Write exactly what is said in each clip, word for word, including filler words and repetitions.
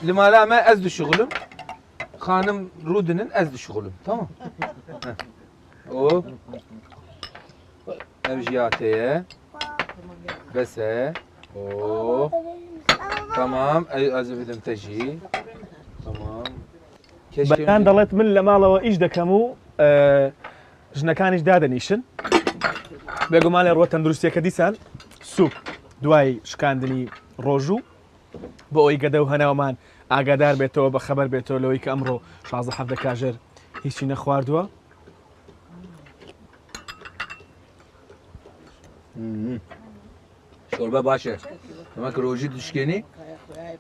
Li mala me ez dişuxulim. Xanim rûdinin ez dişuxulim. Tamam. Heh. O. Ev jî ya te ye. Bes e. O. Tamam. Ez, ez bidim te jî. Tamam. Keşke Beyan دەڵێت من لە ماڵەوە ئیش دەکەم و ژنەکانیش دادەنیشن. بێگومان لە ڕووە تەندروستیەکە دیسان سوک دوای شکاندنی ڕۆژوو بۆ ئەوی گەدە و هەناومان ئاگادار بێتەوە، بە خەبەر بێتەوە لەوەی کە ئەمڕۆ شازدە حەڤدە کاژێر هیچی نەخواردووە. Çorbe baş e. Demek ki rojî dişkênî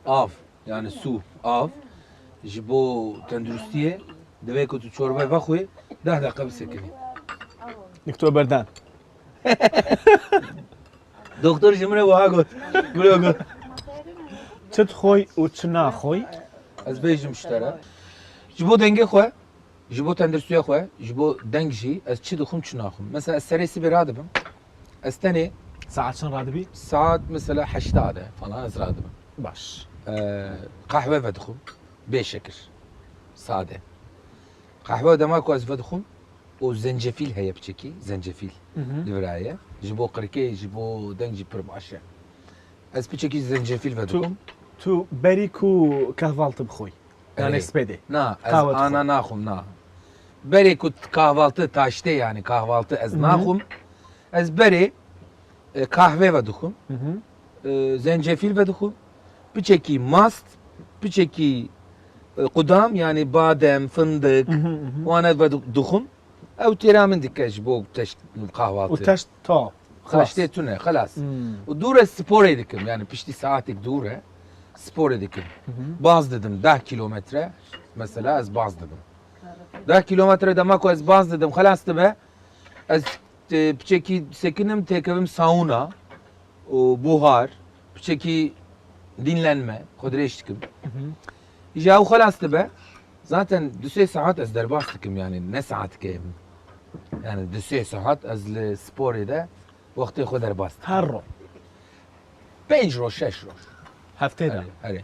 av, yani su, av ji bo tenduristiyê divê ku tu çorbe vexwê deh deqe bisekinî. Nikto berdan. Doktor ji min re wiha got. Gule got. Çi dixoy û çi naxoy? Ez bêjim ji te re. Ji bo dengê xwe, ji bo tenduristiya xwe, ji bo deng jî ez çi dixwim, çi naxwim. Mesela ez serê sibê radibim. Ez tenê Saet çend radibî? Saet mesela heşta de falan ez radibim. Baş. Ee, Qehwe vedixwim. Bê şekir. Sade. Qehwe dema ku ez vedixwim, û zencefîl heye piçekî, zencefîl li vira ye. Ji bo qirkê, ji bo deng jî pir baş e. Ez piçekî zencefîl vedixwim. Tu berî ku kahvaltı bixwî? Yani spêdê. Na, ez ana naxwim, na. Berê ku kahvaltı taştê, yani kahvaltı ez naxwim. Ez berê e, kahve vedixwim. E, zencefîl vedixwim. Piçekî mast, piçekî e, qudam, yani badem, fındık, wane vedixwim. Ew têra min dike ji bo teşt kahvaltı. Û teşt to. Xelas tê tune, xelas. Û dûr e sporê dikim, yani piştî saetek dûr e sporê dikim. Baz didim deh kilometre, mesela ez baz didim. Deh kilometre dema ku ez baz didim, xelas dibe. Ez e, piçekî sekinim, têkevim sauna û buhar, piçekî dinlenme, xwe dirêj dikim. Îja ew xelas dibe, zaten du sê saet ez derbas dikim, yani ne saetikê min. Yani du sê saet ez li sporê de wextê xwe derbas dikim. Her roj. Pênc roj, şeş roj. Heftê de. Herê.